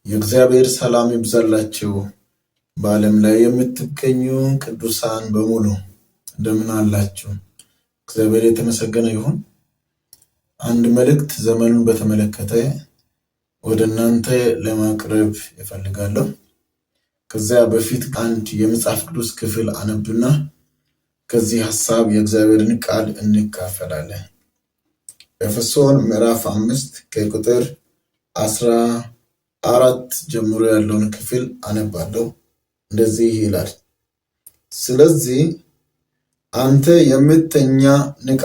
የእግዚአብሔር ሰላም ይብዛላችሁ። በዓለም ላይ የምትገኙ ቅዱሳን በሙሉ እንደምን አላችሁ? እግዚአብሔር የተመሰገነ ይሁን። አንድ መልእክት ዘመኑን በተመለከተ ወደ እናንተ ለማቅረብ እፈልጋለሁ። ከዚያ በፊት አንድ የመጽሐፍ ቅዱስ ክፍል አነብና ከዚህ ሀሳብ የእግዚአብሔርን ቃል እንካፈላለን። ኤፌሶን ምዕራፍ 5 ከቁጥር 14 ጀምሮ ያለውን ክፍል አነባለሁ። እንደዚህ ይላል፣ ስለዚህ አንተ የምትተኛ ንቃ፣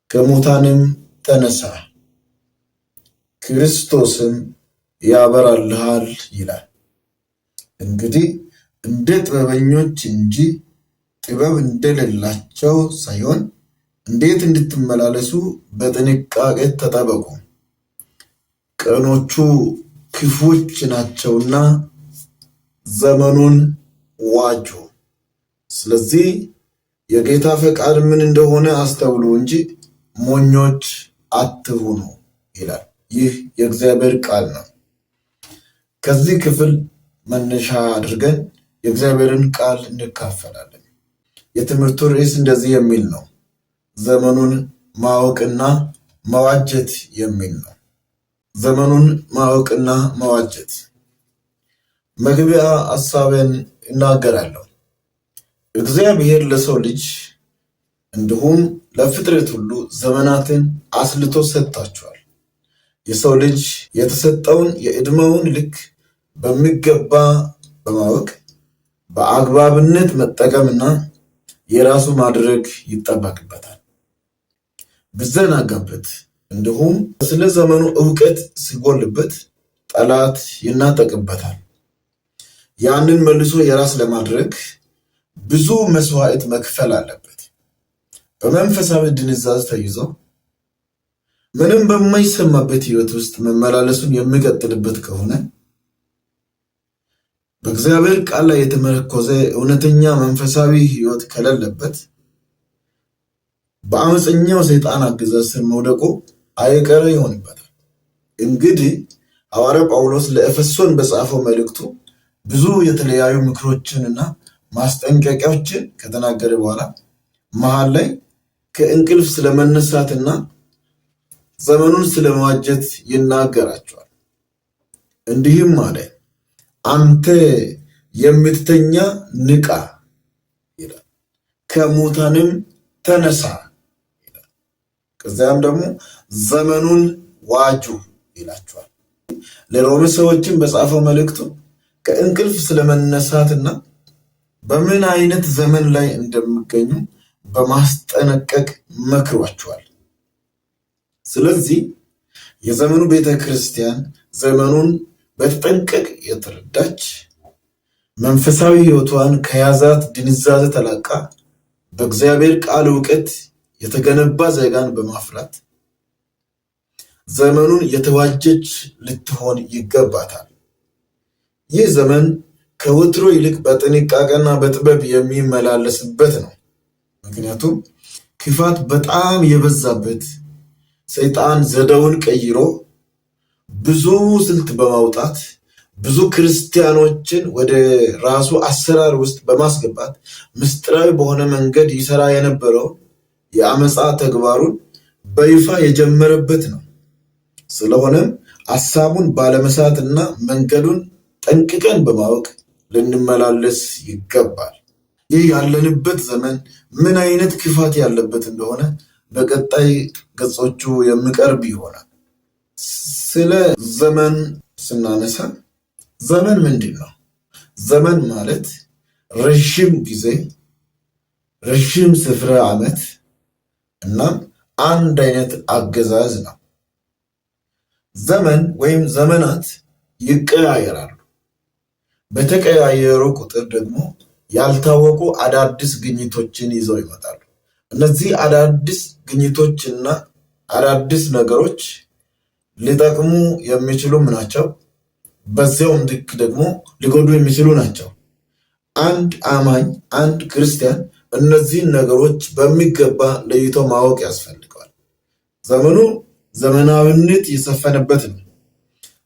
ከሙታንም ተነሳ፣ ክርስቶስም ያበራልሃል ይላል። እንግዲህ እንደ ጥበበኞች እንጂ ጥበብ እንደሌላቸው ሳይሆን እንዴት እንድትመላለሱ በጥንቃቄ ተጠበቁ። ቀኖቹ ክፉዎች ናቸውና ዘመኑን ዋጁ። ስለዚህ የጌታ ፈቃድ ምን እንደሆነ አስተውሉ እንጂ ሞኞች አትሁኑ ይላል። ይህ የእግዚአብሔር ቃል ነው። ከዚህ ክፍል መነሻ አድርገን የእግዚአብሔርን ቃል እንካፈላለን። የትምህርቱ ርዕስ እንደዚህ የሚል ነው፣ ዘመኑን ማወቅና መዋጀት የሚል ነው። ዘመኑን ማወቅና መዋጀት። መግቢያ ሐሳቤን እናገራለሁ። እግዚአብሔር ለሰው ልጅ እንዲሁም ለፍጥረት ሁሉ ዘመናትን አስልቶ ሰጥቷቸዋል። የሰው ልጅ የተሰጠውን የዕድሜውን ልክ በሚገባ በማወቅ በአግባብነት መጠቀምና የራሱ ማድረግ ይጠበቅበታል። ብዘናጋበት እንዲሁም ስለ ዘመኑ እውቀት ሲጎልበት ጠላት ይናጠቅበታል። ያንን መልሶ የራስ ለማድረግ ብዙ መስዋዕት መክፈል አለበት። በመንፈሳዊ ድንዛዝ ተይዞ ምንም በማይሰማበት ሕይወት ውስጥ መመላለሱን የሚቀጥልበት ከሆነ በእግዚአብሔር ቃል ላይ የተመረኮዘ እውነተኛ መንፈሳዊ ሕይወት ከሌለበት በአመፀኛው ሰይጣን አገዛዝ ስር መውደቁ አይቀሬ ይሆንበታል። እንግዲህ ሐዋርያው ጳውሎስ ለኤፌሶን በጻፈው መልእክቱ ብዙ የተለያዩ ምክሮችንና ማስጠንቀቂያዎችን ከተናገረ በኋላ መሃል ላይ ከእንቅልፍ ስለመነሳትና ዘመኑን ስለመዋጀት ይናገራቸዋል። እንዲህም አለ፣ አንተ የምትተኛ ንቃ ይላል፣ ከሙታንም ተነሳ ይላል። ከዚያም ደግሞ ዘመኑን ዋጁ ይላቸዋል። ለሮሜ ሰዎችን በጻፈው መልእክቱ ከእንቅልፍ ስለመነሳትና በምን አይነት ዘመን ላይ እንደሚገኙ በማስጠነቀቅ መክሯቸዋል። ስለዚህ የዘመኑ ቤተ ክርስቲያን ዘመኑን በተጠንቀቅ የተረዳች መንፈሳዊ ሕይወቷን ከያዛት ድንዛዜ ተላቃ በእግዚአብሔር ቃል እውቀት የተገነባ ዜጋን በማፍራት ዘመኑን የተዋጀች ልትሆን ይገባታል። ይህ ዘመን ከወትሮ ይልቅ በጥንቃቄና በጥበብ የሚመላለስበት ነው። ምክንያቱም ክፋት በጣም የበዛበት ሰይጣን ዘዴውን ቀይሮ ብዙ ስልት በማውጣት ብዙ ክርስቲያኖችን ወደ ራሱ አሰራር ውስጥ በማስገባት ምስጢራዊ በሆነ መንገድ ይሰራ የነበረው የአመፃ ተግባሩን በይፋ የጀመረበት ነው። ስለሆነም ሐሳቡን ባለመሳትና መንገዱን ጠንቅቀን በማወቅ ልንመላለስ ይገባል። ይህ ያለንበት ዘመን ምን አይነት ክፋት ያለበት እንደሆነ በቀጣይ ገጾቹ የሚቀርብ ይሆናል። ስለ ዘመን ስናነሳ ዘመን ምንድን ነው? ዘመን ማለት ረዥም ጊዜ፣ ረዥም ስፍረ ዓመት እናም አንድ አይነት አገዛዝ ነው። ዘመን ወይም ዘመናት ይቀያየራሉ። በተቀያየሩ ቁጥር ደግሞ ያልታወቁ አዳዲስ ግኝቶችን ይዘው ይመጣሉ። እነዚህ አዳዲስ ግኝቶችና አዳዲስ ነገሮች ሊጠቅሙ የሚችሉም ናቸው፣ በዚያውም ልክ ደግሞ ሊጎዱ የሚችሉ ናቸው። አንድ አማኝ፣ አንድ ክርስቲያን እነዚህን ነገሮች በሚገባ ለይቶ ማወቅ ያስፈልገዋል። ዘመኑ ዘመናዊነት የሰፈነበት ነው።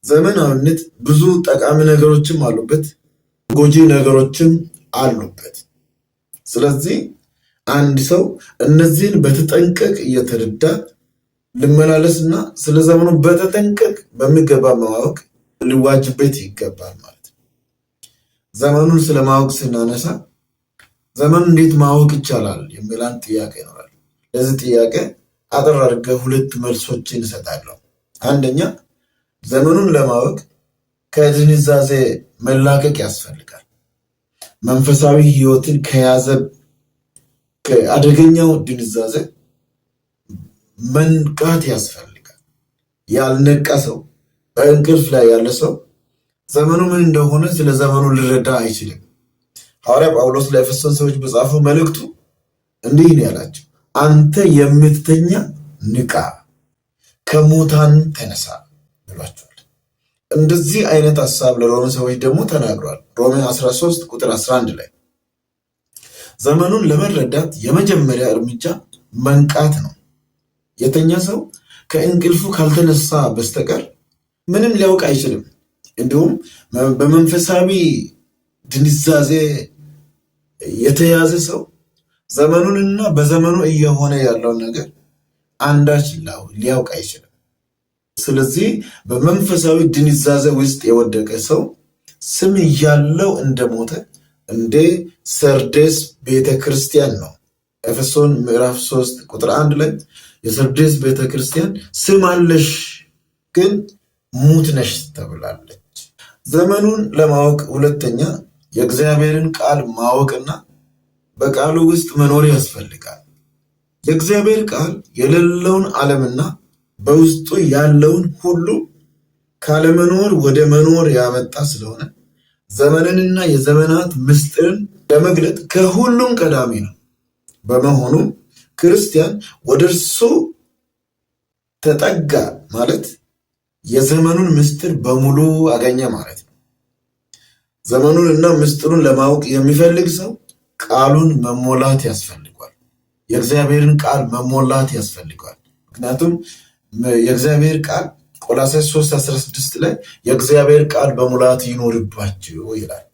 ዘመናዊነት ብዙ ጠቃሚ ነገሮችም አሉበት፣ ጎጂ ነገሮችም አሉበት። ስለዚህ አንድ ሰው እነዚህን በተጠንቀቅ እየተረዳ ልመላለስና ስለ ዘመኑ በተጠንቀቅ በሚገባ ማወቅ ሊዋጅበት ይገባል ማለት ነው። ዘመኑን ስለማወቅ ስናነሳ ዘመኑን እንዴት ማወቅ ይቻላል የሚል አንድ ጥያቄ ይኖራል። ለዚህ ጥያቄ አጠር አድርገህ ሁለት መልሶችን እሰጣለሁ። አንደኛ፣ ዘመኑን ለማወቅ ከድንዛዜ መላቀቅ ያስፈልጋል። መንፈሳዊ ሕይወትን ከያዘ ከአደገኛው ድንዛዜ መንቃት ያስፈልጋል። ያልነቃ ሰው፣ በእንቅልፍ ላይ ያለ ሰው ዘመኑ ምን እንደሆነ ስለ ዘመኑ ሊረዳ አይችልም። ሐዋርያ ጳውሎስ ለኤፌሶን ሰዎች በጻፈው መልእክቱ እንዲህ ነው ያላቸው፣ አንተ የምትተኛ ንቃ፣ ከሙታን ተነሳ ብሏቸዋል። እንደዚህ አይነት ሀሳብ ለሮሜ ሰዎች ደግሞ ተናግሯል። ሮሜ 13 ቁጥር 11 ላይ። ዘመኑን ለመረዳት የመጀመሪያ እርምጃ መንቃት ነው። የተኛ ሰው ከእንቅልፉ ካልተነሳ በስተቀር ምንም ሊያውቅ አይችልም። እንዲሁም በመንፈሳዊ ድንዛዜ የተያዘ ሰው ዘመኑንና በዘመኑ እየሆነ ያለውን ነገር አንዳች ሊያውቅ አይችልም። ስለዚህ በመንፈሳዊ ድንዛዜ ውስጥ የወደቀ ሰው ስም ያለው እንደሞተ እንደ ሰርዴስ ቤተክርስቲያን ነው። ኤፌሶን ምዕራፍ 3 ቁጥር 1 ላይ የሰርዴስ ቤተክርስቲያን ስም አለሽ ግን ሙት ነሽ ተብላለች። ዘመኑን ለማወቅ ሁለተኛ የእግዚአብሔርን ቃል ማወቅና በቃሉ ውስጥ መኖር ያስፈልጋል። የእግዚአብሔር ቃል የሌለውን ዓለምና በውስጡ ያለውን ሁሉ ካለመኖር ወደ መኖር ያመጣ ስለሆነ ዘመንንና የዘመናት ምስጢርን ለመግለጥ ከሁሉም ቀዳሚ ነው። በመሆኑም ክርስቲያን ወደ እርሱ ተጠጋ ማለት የዘመኑን ምስጢር በሙሉ አገኘ ማለት ነው። ዘመኑን እና ምስጢሩን ለማወቅ የሚፈልግ ሰው ቃሉን መሞላት ያስፈልገዋል። የእግዚአብሔርን ቃል መሞላት ያስፈልገዋል። ምክንያቱም የእግዚአብሔር ቃል ቆላስይስ 3:16 ላይ የእግዚአብሔር ቃል በሙላት ይኖርባችሁ ይላል።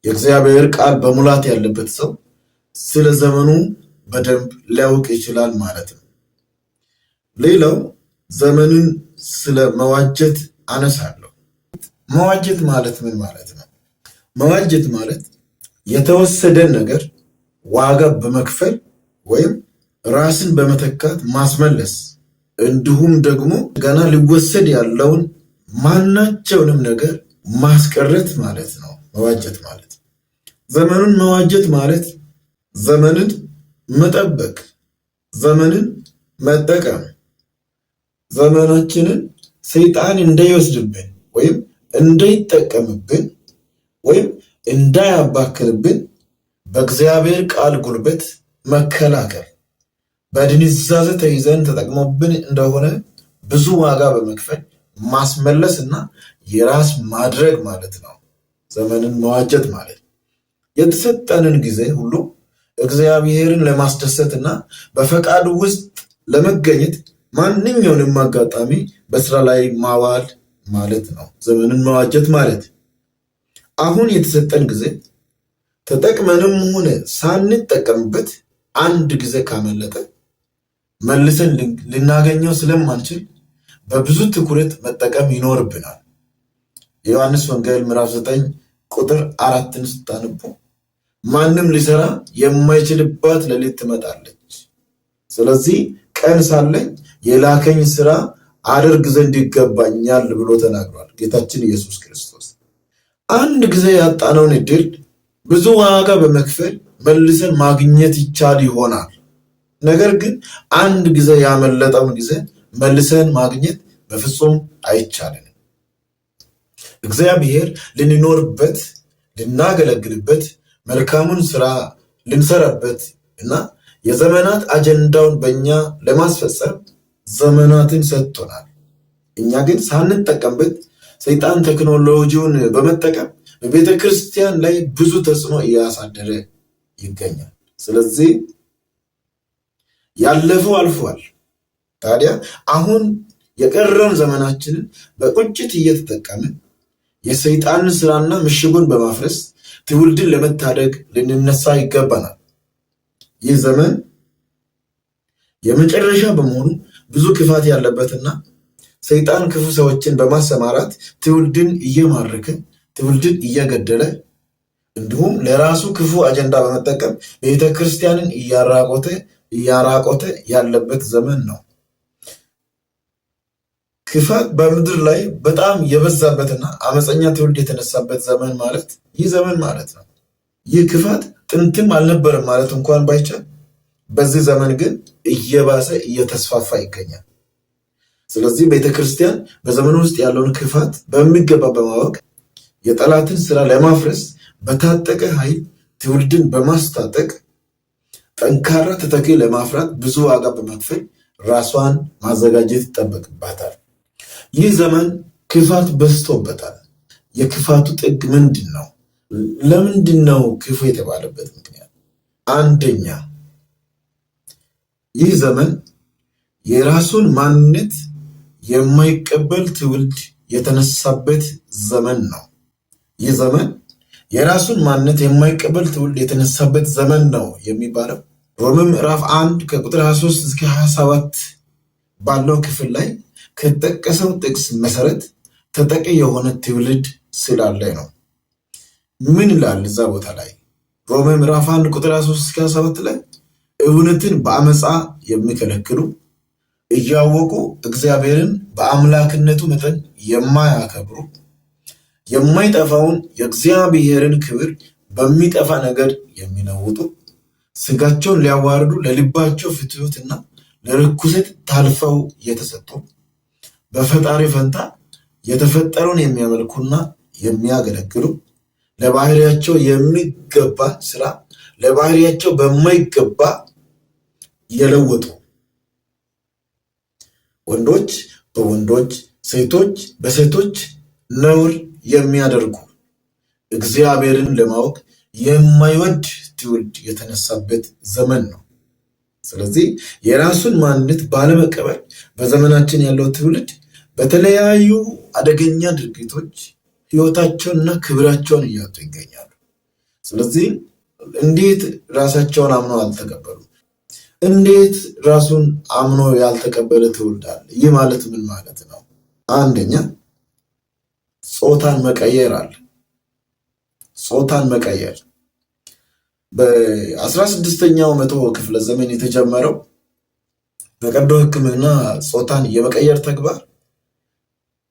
የእግዚአብሔር ቃል በሙላት ያለበት ሰው ስለ ዘመኑ በደንብ ሊያውቅ ይችላል ማለት ነው። ሌላው ዘመንን ስለ መዋጀት አነሳለሁ። መዋጀት ማለት ምን ማለት ነው? መዋጀት ማለት የተወሰደን ነገር ዋጋ በመክፈል ወይም ራስን በመተካት ማስመለስ፣ እንዲሁም ደግሞ ገና ሊወሰድ ያለውን ማናቸውንም ነገር ማስቀረት ማለት ነው። መዋጀት ማለት፣ ዘመኑን መዋጀት ማለት ዘመንን መጠበቅ፣ ዘመንን መጠቀም፣ ዘመናችንን ሰይጣን እንዳይወስድብን ወይም እንዳይጠቀምብን ወይም እንዳያባክንብን በእግዚአብሔር ቃል ጉልበት መከላከል፣ በድንዛዜ ተይዘን ተጠቅሞብን እንደሆነ ብዙ ዋጋ በመክፈል ማስመለስ እና የራስ ማድረግ ማለት ነው። ዘመንን መዋጀት ማለት የተሰጠንን ጊዜ ሁሉ እግዚአብሔርን ለማስደሰት እና በፈቃዱ ውስጥ ለመገኘት ማንኛውንም አጋጣሚ በስራ ላይ ማዋል ማለት ነው። ዘመንን መዋጀት ማለት አሁን የተሰጠን ጊዜ ተጠቅመንም ሆነ ሳንጠቀምበት አንድ ጊዜ ካመለጠ መልሰን ልናገኘው ስለማንችል በብዙ ትኩረት መጠቀም ይኖርብናል። የዮሐንስ ወንጌል ምዕራፍ 9 ቁጥር 4ን ስታነቡ ማንም ሊሰራ የማይችልባት ሌሊት ትመጣለች። ስለዚህ ቀን ሳለኝ የላከኝ ስራ አደርግ ዘንድ ይገባኛል ብሎ ተናግሯል ጌታችን ኢየሱስ ክርስቶስ። አንድ ጊዜ ያጣነውን እድል ብዙ ዋጋ በመክፈል መልሰን ማግኘት ይቻል ይሆናል። ነገር ግን አንድ ጊዜ ያመለጠውን ጊዜ መልሰን ማግኘት በፍጹም አይቻልንም። እግዚአብሔር ልንኖርበት፣ ልናገለግልበት፣ መልካሙን ስራ ልንሰራበት እና የዘመናት አጀንዳውን በእኛ ለማስፈጸም ዘመናትን ሰጥቶናል። እኛ ግን ሳንጠቀምበት ሰይጣን ቴክኖሎጂውን በመጠቀም በቤተ ክርስቲያን ላይ ብዙ ተጽዕኖ እያሳደረ ይገኛል። ስለዚህ ያለፈው አልፏል። ታዲያ አሁን የቀረውን ዘመናችንን በቁጭት እየተጠቀምን የሰይጣንን ስራና ምሽጉን በማፍረስ ትውልድን ለመታደግ ልንነሳ ይገባናል። ይህ ዘመን የመጨረሻ በመሆኑ ብዙ ክፋት ያለበትና ሰይጣን ክፉ ሰዎችን በማሰማራት ትውልድን እየማረከ፣ ትውልድን እየገደለ፣ እንዲሁም ለራሱ ክፉ አጀንዳ በመጠቀም ቤተክርስቲያንን እያራቆተ እያራቆተ ያለበት ዘመን ነው። ክፋት በምድር ላይ በጣም የበዛበትና አመፀኛ ትውልድ የተነሳበት ዘመን ማለት ይህ ዘመን ማለት ነው። ይህ ክፋት ጥንትም አልነበረም ማለት እንኳን ባይቻል በዚህ ዘመን ግን እየባሰ እየተስፋፋ ይገኛል። ስለዚህ ቤተክርስቲያን በዘመኑ ውስጥ ያለውን ክፋት በሚገባ በማወቅ የጠላትን ስራ ለማፍረስ በታጠቀ ኃይል ትውልድን በማስታጠቅ ጠንካራ ተተኪ ለማፍራት ብዙ ዋጋ በመክፈል ራሷን ማዘጋጀት ይጠበቅባታል። ይህ ዘመን ክፋት በዝቶበታል። የክፋቱ ጥግ ምንድን ነው? ለምንድን ነው ክፉ የተባለበት ምክንያት? አንደኛ፣ ይህ ዘመን የራሱን ማንነት የማይቀበል ትውልድ የተነሳበት ዘመን ነው። ይህ ዘመን የራሱን ማንነት የማይቀበል ትውልድ የተነሳበት ዘመን ነው የሚባለው ሮሜ ምዕራፍ 1 ከቁጥር 23 እስከ 27 ባለው ክፍል ላይ ከተጠቀሰው ጥቅስ መሰረት ተጠቂ የሆነ ትውልድ ስላለ ነው። ምን ይላል እዛ ቦታ ላይ? ሮሜ ምዕራፍ 1 ቁጥር 23 እስከ 27 ላይ እውነትን በአመፃ የሚከለክሉ፣ እያወቁ እግዚአብሔርን በአምላክነቱ መጠን የማያከብሩ፣ የማይጠፋውን የእግዚአብሔርን ክብር በሚጠፋ ነገር የሚለውጡ፣ ስጋቸውን ሊያዋርዱ ለልባቸው ፍትወትና ለርኩሰት ታልፈው የተሰጡ፣ በፈጣሪ ፈንታ የተፈጠረውን የሚያመልኩና የሚያገለግሉ፣ ለባህሪያቸው የሚገባ ስራ ለባህሪያቸው በማይገባ የለወጡ፣ ወንዶች በወንዶች፣ ሴቶች በሴቶች ነውር የሚያደርጉ፣ እግዚአብሔርን ለማወቅ የማይወድ ትውልድ የተነሳበት ዘመን ነው። ስለዚህ የራሱን ማንነት ባለመቀበል በዘመናችን ያለው ትውልድ በተለያዩ አደገኛ ድርጊቶች ህይወታቸውንና ክብራቸውን እያጡ ይገኛሉ። ስለዚህ እንዴት ራሳቸውን አምነው አልተቀበሉ? እንዴት ራሱን አምኖ ያልተቀበለ ትውልድ አለ? ይህ ማለት ምን ማለት ነው? አንደኛ፣ ጾታን መቀየር አለ። ጾታን መቀየር በ16ኛው መቶ ክፍለ ዘመን የተጀመረው በቀዶ ሕክምና ጾታን የመቀየር ተግባር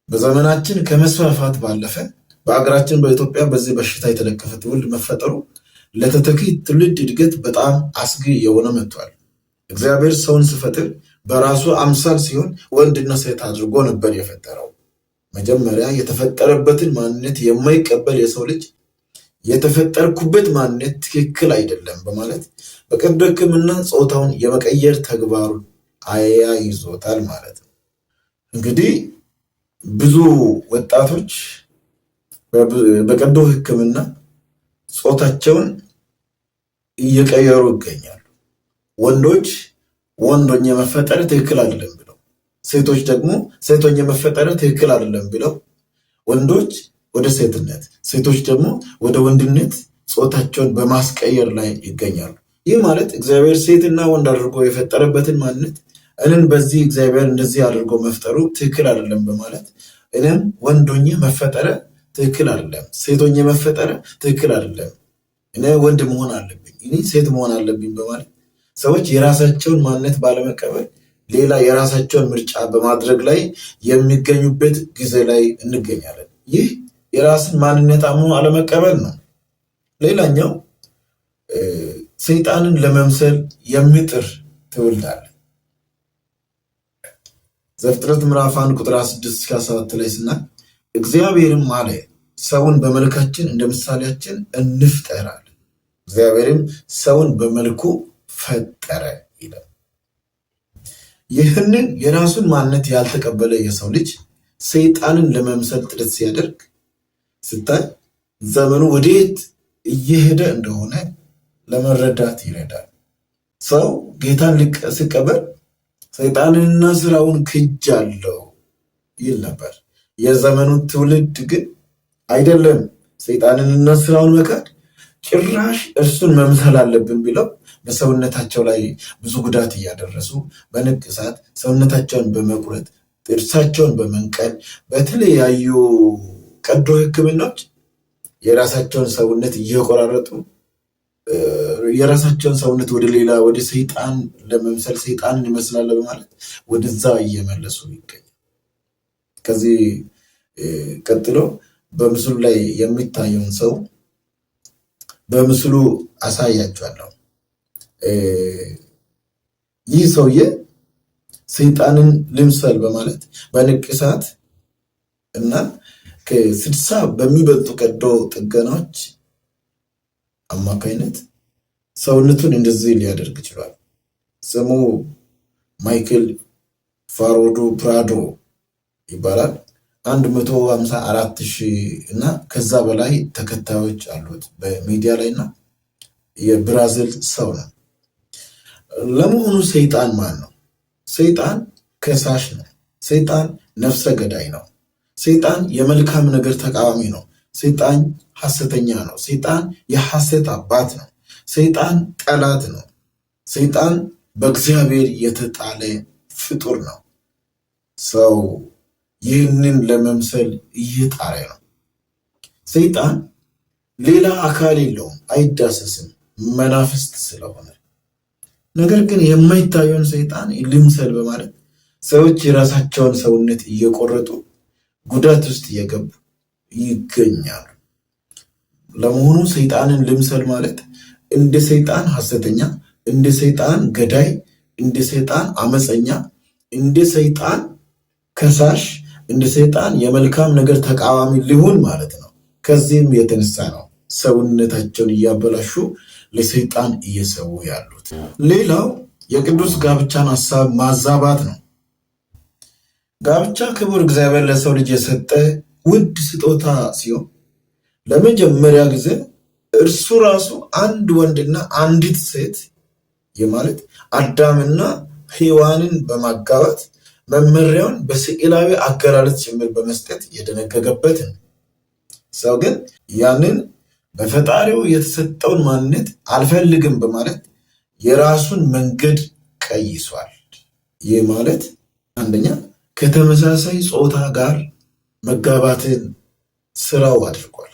በዘመናችን ከመስፋፋት ባለፈ በአገራችን በኢትዮጵያ በዚህ በሽታ የተለከፈ ትውልድ መፈጠሩ ለተተኪ ትውልድ እድገት በጣም አስጊ የሆነ መጥቷል። እግዚአብሔር ሰውን ሲፈጥር በራሱ አምሳል ሲሆን ወንድና ሴት አድርጎ ነበር የፈጠረው። መጀመሪያ የተፈጠረበትን ማንነት የማይቀበል የሰው ልጅ የተፈጠርኩበት ማንነት ትክክል አይደለም በማለት በቀዶ ሕክምና ጾታውን የመቀየር ተግባሩን አያይዞታል ማለት ነው። እንግዲህ ብዙ ወጣቶች በቀዶ ሕክምና ጾታቸውን እየቀየሩ ይገኛሉ። ወንዶች ወንድ ሆኜ መፈጠር ትክክል አይደለም ብለው፣ ሴቶች ደግሞ ሴት ሆኜ መፈጠር ትክክል አይደለም ብለው፣ ወንዶች ወደ ሴትነት፣ ሴቶች ደግሞ ወደ ወንድነት ጾታቸውን በማስቀየር ላይ ይገኛሉ። ይህ ማለት እግዚአብሔር ሴትና ወንድ አድርጎ የፈጠረበትን ማንነት እኔን በዚህ እግዚአብሔር እንደዚህ አድርጎ መፍጠሩ ትክክል አይደለም በማለት እኔም ወንድ ሆኜ መፈጠረ ትክክል አይደለም፣ ሴት ሆኜ መፈጠረ ትክክል አይደለም፣ እኔ ወንድ መሆን አለብኝ፣ እኔ ሴት መሆን አለብኝ በማለት ሰዎች የራሳቸውን ማንነት ባለመቀበል ሌላ የራሳቸውን ምርጫ በማድረግ ላይ የሚገኙበት ጊዜ ላይ እንገኛለን። ይህ የራስን ማንነት አምኖ አለመቀበል ነው። ሌላኛው ሰይጣንን ለመምሰል የሚጥር ትውልድ አለ። ዘፍጥረት ምዕራፍ 1 ቁጥር 6 እስከ 7 ላይ ስናይ እግዚአብሔርም አለ፣ ሰውን በመልካችን እንደ ምሳሌያችን እንፍጠር አለ። እግዚአብሔርም ሰውን በመልኩ ፈጠረ ይላል። ይህንን የራሱን ማንነት ያልተቀበለ የሰው ልጅ ሰይጣንን ለመምሰል ጥረት ሲያደርግ ስታይ ዘመኑ ወዴት እየሄደ እንደሆነ ለመረዳት ይረዳል። ሰው ጌታን ሲቀበል ሰይጣንንና ስራውን ክጃለሁ፣ ይል ነበር። የዘመኑ ትውልድ ግን አይደለም ሰይጣንንና ስራውን መካድ፣ ጭራሽ እርሱን መምሰል አለብን ብለው በሰውነታቸው ላይ ብዙ ጉዳት እያደረሱ በንቅሳት ሰውነታቸውን በመቁረጥ፣ ጥርሳቸውን በመንቀል፣ በተለያዩ ቀዶ ሕክምናዎች የራሳቸውን ሰውነት እየቆራረጡ የራሳቸውን ሰውነት ወደ ሌላ ወደ ሰይጣን ለመምሰል፣ ሰይጣንን ይመስላል በማለት ወደዛ እየመለሱ ይገኛል። ከዚህ ቀጥሎ በምስሉ ላይ የሚታየውን ሰው በምስሉ አሳያችኋለሁ። ይህ ሰውዬ ሰይጣንን ልምሰል በማለት በንቅሳት እና ከ60 በሚበልጡ ቀዶ ጥገናዎች አማካኝነት ሰውነቱን እንደዚህ ሊያደርግ ችሏል። ስሙ ማይክል ፋሮዶ ፕራዶ ይባላል። 154,000 እና ከዛ በላይ ተከታዮች አሉት በሚዲያ ላይ እና የብራዚል ሰው ነው። ለመሆኑ ሰይጣን ማን ነው? ሰይጣን ከሳሽ ነው። ሰይጣን ነፍሰ ገዳይ ነው። ሰይጣን የመልካም ነገር ተቃዋሚ ነው። ሰይጣን ሐሰተኛ ነው። ሰይጣን የሐሰት አባት ነው። ሰይጣን ጠላት ነው። ሰይጣን በእግዚአብሔር የተጣለ ፍጡር ነው። ሰው ይህንን ለመምሰል እየጣረ ነው። ሰይጣን ሌላ አካል የለውም፣ አይዳሰስም፣ መናፍስት ስለሆነ። ነገር ግን የማይታየውን ሰይጣን ልምሰል በማለት ሰዎች የራሳቸውን ሰውነት እየቆረጡ ጉዳት ውስጥ እየገቡ ይገኛሉ። ለመሆኑ ሰይጣንን ልምሰል ማለት እንደ ሰይጣን ሐሰተኛ፣ እንደ ሰይጣን ገዳይ፣ እንደ ሰይጣን አመፀኛ፣ እንደ ሰይጣን ከሳሽ፣ እንደ ሰይጣን የመልካም ነገር ተቃዋሚ ሊሆን ማለት ነው። ከዚህም የተነሳ ነው ሰውነታቸውን እያበላሹ ለሰይጣን እየሰዉ ያሉት። ሌላው የቅዱስ ጋብቻን ሀሳብ ማዛባት ነው። ጋብቻ ክቡር እግዚአብሔር ለሰው ልጅ የሰጠ ውድ ስጦታ ሲሆን ለመጀመሪያ ጊዜ እርሱ ራሱ አንድ ወንድና አንዲት ሴት የማለት አዳምና ሔዋንን በማጋባት መመሪያውን በስዕላዊ አገላለጽ ጭምር በመስጠት የደነገገበት ነው። ሰው ግን ያንን በፈጣሪው የተሰጠውን ማንነት አልፈልግም በማለት የራሱን መንገድ ቀይሷል። ይህ ማለት አንደኛ ከተመሳሳይ ጾታ ጋር መጋባትን ስራው አድርጓል።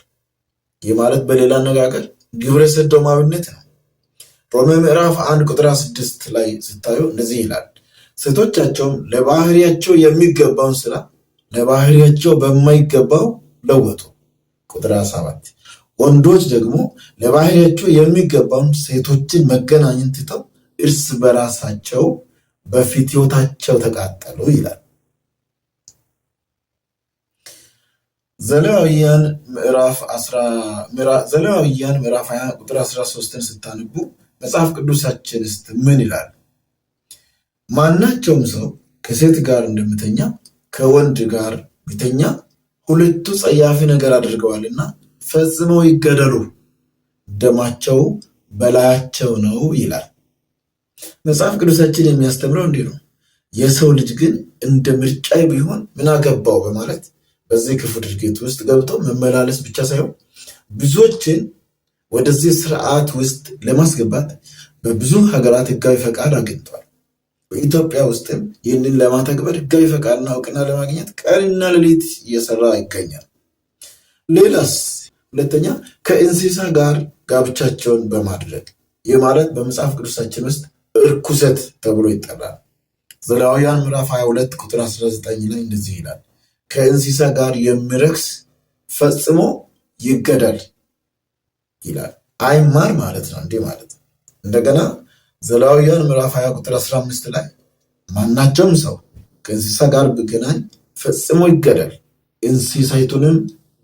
ይህ ማለት በሌላ አነጋገር ግብረ ሰዶማዊነት ነው። ሮሜ ምዕራፍ 1 ቁጥር 6 ላይ ስታዩ እንደዚህ ይላል፣ ሴቶቻቸውም ለባህሪያቸው የሚገባውን ስራ ለባህሪያቸው በማይገባው ለወጡ። ቁጥር 7፣ ወንዶች ደግሞ ለባህሪያቸው የሚገባውን ሴቶችን መገናኘት ትተው እርስ በራሳቸው በፍትወታቸው ተቃጠሉ ይላል። ዘሌዋውያን ምዕራፍ 20 ቁጥር 13ን ስታነቡ መጽሐፍ ቅዱሳችን ውስጥ ምን ይላል? ማናቸውም ሰው ከሴት ጋር እንደምተኛ ከወንድ ጋር ቢተኛ ሁለቱ ጸያፊ ነገር አድርገዋልና ፈጽመው ይገደሉ፣ ደማቸው በላያቸው ነው ይላል። መጽሐፍ ቅዱሳችን የሚያስተምረው እንዲህ ነው። የሰው ልጅ ግን እንደ ምርጫዬ ቢሆን ምን አገባው በማለት በዚህ ክፉ ድርጊት ውስጥ ገብቶ መመላለስ ብቻ ሳይሆን ብዙዎችን ወደዚህ ስርዓት ውስጥ ለማስገባት በብዙ ሀገራት ህጋዊ ፈቃድ አግኝቷል። በኢትዮጵያ ውስጥም ይህንን ለማተግበር ህጋዊ ፈቃድና እውቅና ለማግኘት ቀንና ሌሊት እየሰራ ይገኛል። ሌላስ? ሁለተኛ ከእንስሳ ጋር ጋብቻቸውን በማድረግ፣ ይህ ማለት በመጽሐፍ ቅዱሳችን ውስጥ እርኩሰት ተብሎ ይጠራል። ዘሌዋውያን ምዕራፍ 22 ቁጥር 19 ላይ እንደዚህ ይላል፣ ከእንስሳ ጋር የሚረክስ ፈጽሞ ይገደል ይላል። አይማር ማለት ነው። እንዲህ ማለት እንደገና ዘሌዋውያን ምዕራፍ 20 ቁጥር 15 ላይ ማናቸውም ሰው ከእንስሳ ጋር ቢገናኝ ፈጽሞ ይገደል፣ እንስሳይቱንም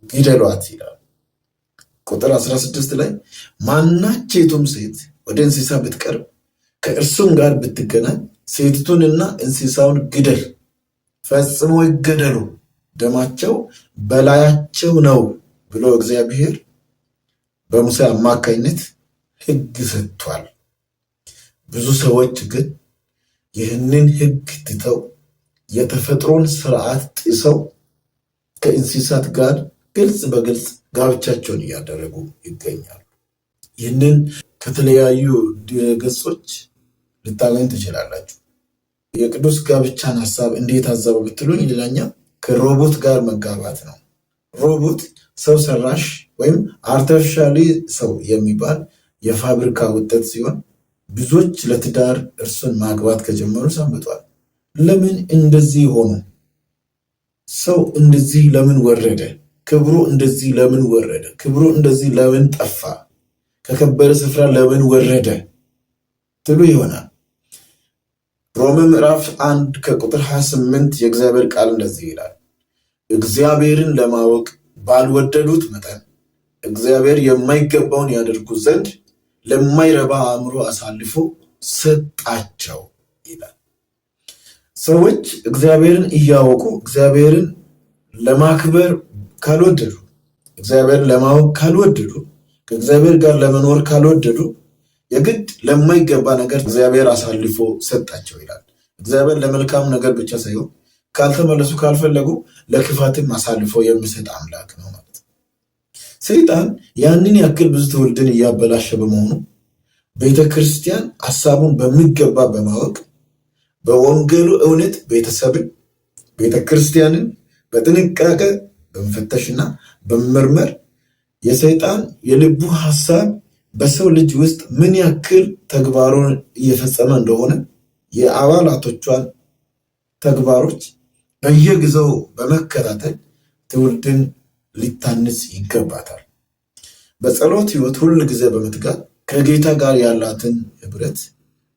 ግደሏት ይላል። ቁጥር 16 ላይ ማናቸይቱም ሴት ወደ እንስሳ ብትቀርብ ከእርሱም ጋር ብትገናኝ ሴቲቱንና እንስሳውን ግደል፣ ፈጽሞ ይገደሉ፣ ደማቸው በላያቸው ነው ብሎ እግዚአብሔር በሙሴ አማካኝነት ሕግ ሰጥቷል። ብዙ ሰዎች ግን ይህንን ሕግ ትተው የተፈጥሮን ስርዓት ጥሰው ከእንስሳት ጋር ግልጽ በግልጽ ጋብቻቸውን እያደረጉ ይገኛሉ። ይህንን ከተለያዩ ድረገጾች ልታገኝ ትችላላችሁ። የቅዱስ ጋብቻን ሀሳብ እንዴት አዘበው ብትሉኝ፣ ሌላኛው ከሮቦት ጋር መጋባት ነው። ሮቦት ሰው ሰራሽ ወይም artificially ሰው የሚባል የፋብሪካ ውጤት ሲሆን ብዙዎች ለትዳር እርሱን ማግባት ከጀመሩ ሰንብቷል። ለምን እንደዚህ ሆኑ? ሰው እንደዚህ ለምን ወረደ? ክብሩ እንደዚህ ለምን ወረደ? ክብሩ እንደዚህ ለምን ጠፋ? ከከበረ ስፍራ ለምን ወረደ ትሉ ይሆናል። ሮሜ ምዕራፍ 1 ከቁጥር 28 የእግዚአብሔር ቃል እንደዚህ ይላል፣ እግዚአብሔርን ለማወቅ ባልወደዱት መጠን እግዚአብሔር የማይገባውን ያደርጉ ዘንድ ለማይረባ አእምሮ አሳልፎ ሰጣቸው ይላል። ሰዎች እግዚአብሔርን እያወቁ እግዚአብሔርን ለማክበር ካልወደዱ፣ እግዚአብሔርን ለማወቅ ካልወደዱ፣ ከእግዚአብሔር ጋር ለመኖር ካልወደዱ የግድ ለማይገባ ነገር እግዚአብሔር አሳልፎ ሰጣቸው ይላል። እግዚአብሔር ለመልካም ነገር ብቻ ሳይሆን ካልተመለሱ ካልፈለጉ ለክፋትም አሳልፎ የሚሰጥ አምላክ ነው ማለት ነው። ሰይጣን ያንን ያክል ብዙ ትውልድን እያበላሸ በመሆኑ ቤተክርስቲያን ሀሳቡን በሚገባ በማወቅ በወንጌሉ እውነት ቤተሰብን፣ ቤተክርስቲያንን በጥንቃቄ በመፈተሽና በመመርመር የሰይጣን የልቡ ሀሳብ በሰው ልጅ ውስጥ ምን ያክል ተግባሩን እየፈጸመ እንደሆነ የአባላቶቿን ተግባሮች በየጊዜው በመከታተል ትውልድን ሊታንጽ ይገባታል። በጸሎት ሕይወት ሁል ጊዜ በመትጋት ከጌታ ጋር ያላትን ህብረት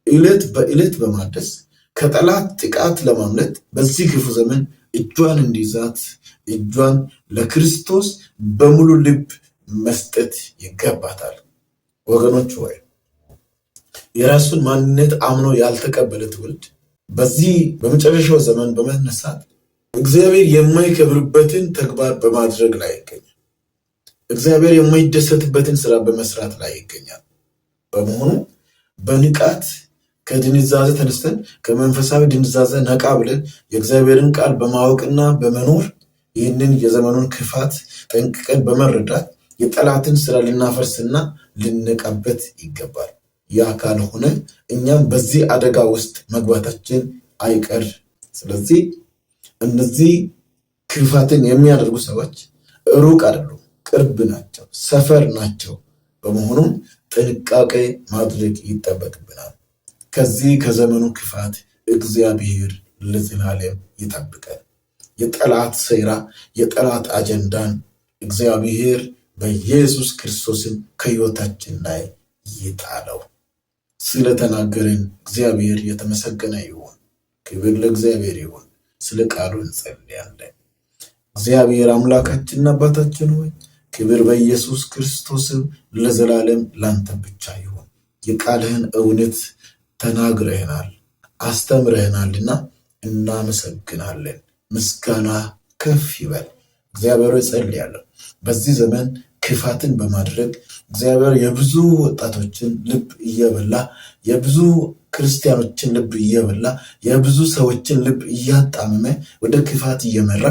ዕለት በዕለት በማደስ ከጠላት ጥቃት ለማምለጥ በዚህ ክፉ ዘመን እጇን እንዲይዛት እጇን ለክርስቶስ በሙሉ ልብ መስጠት ይገባታል። ወገኖች ወይ የራሱን ማንነት አምኖ ያልተቀበለ ትውልድ በዚህ በመጨረሻው ዘመን በመነሳት እግዚአብሔር የማይከብርበትን ተግባር በማድረግ ላይ ይገኛል። እግዚአብሔር የማይደሰትበትን ስራ በመስራት ላይ ይገኛል። በመሆኑ በንቃት ከድንዛዜ ተነስተን ከመንፈሳዊ ድንዛዜ ነቃ ብለን የእግዚአብሔርን ቃል በማወቅና በመኖር ይህንን የዘመኑን ክፋት ጠንቅቀን በመረዳት የጠላትን ስራ ልናፈርስና ልንነቃበት ይገባል። ያ ካልሆነ እኛም በዚህ አደጋ ውስጥ መግባታችን አይቀር። ስለዚህ እነዚህ ክፋትን የሚያደርጉ ሰዎች ሩቅ አይደሉም፣ ቅርብ ናቸው፣ ሰፈር ናቸው። በመሆኑም ጥንቃቄ ማድረግ ይጠበቅብናል። ከዚህ ከዘመኑ ክፋት እግዚአብሔር ለዘላለም ይጠብቀን። የጠላት ሴራ፣ የጠላት አጀንዳን እግዚአብሔር በኢየሱስ ክርስቶስን ከሕይወታችን ላይ ይጣለው። ስለተናገረን እግዚአብሔር የተመሰገነ ይሁን። ክብር ለእግዚአብሔር ይሁን። ስለ ቃሉ እንጸልያለን። እግዚአብሔር አምላካችንና አባታችን ሆይ ክብር በኢየሱስ ክርስቶስም ለዘላለም ላንተ ብቻ ይሁን። የቃልህን እውነት ተናግረህናል፣ አስተምረህናልና እናመሰግናለን። ምስጋና ከፍ ይበል። እግዚአብሔር ጸልያለሁ። በዚህ ዘመን ክፋትን በማድረግ እግዚአብሔር የብዙ ወጣቶችን ልብ እየበላ፣ የብዙ ክርስቲያኖችን ልብ እየበላ፣ የብዙ ሰዎችን ልብ እያጣመመ ወደ ክፋት እየመራ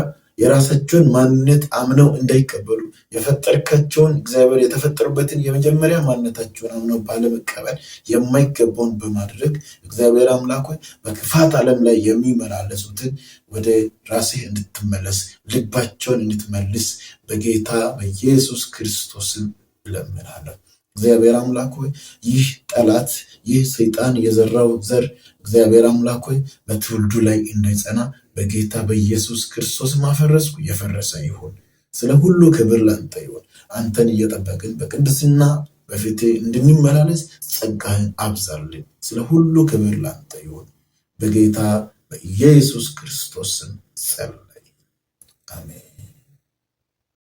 የራሳቸውን ማንነት አምነው እንዳይቀበሉ የፈጠርካቸውን እግዚአብሔር የተፈጠሩበትን የመጀመሪያ ማንነታቸውን አምነው ባለመቀበል የማይገባውን በማድረግ እግዚአብሔር አምላክ ሆይ በክፋት ዓለም ላይ የሚመላለሱትን ወደ ራስህ እንድትመለስ ልባቸውን እንድትመልስ በጌታ በኢየሱስ ክርስቶስም እለምናለሁ። እግዚአብሔር አምላክ ሆይ ይህ ጠላት ይህ ሰይጣን የዘራው ዘር እግዚአብሔር አምላክ ሆይ በትውልዱ ላይ እንዳይጸና በጌታ በኢየሱስ ክርስቶስ ማፈረስኩ፣ የፈረሰ ይሁን። ስለ ሁሉ ክብር ላንተ ይሁን። አንተን እየጠበቅን በቅድስና በፊትህ እንድንመላለስ ጸጋህን አብዛልን። ስለ ሁሉ ክብር ላንተ ይሁን። በጌታ በኢየሱስ ክርስቶስ ስም ጸለይ፣ አሜን።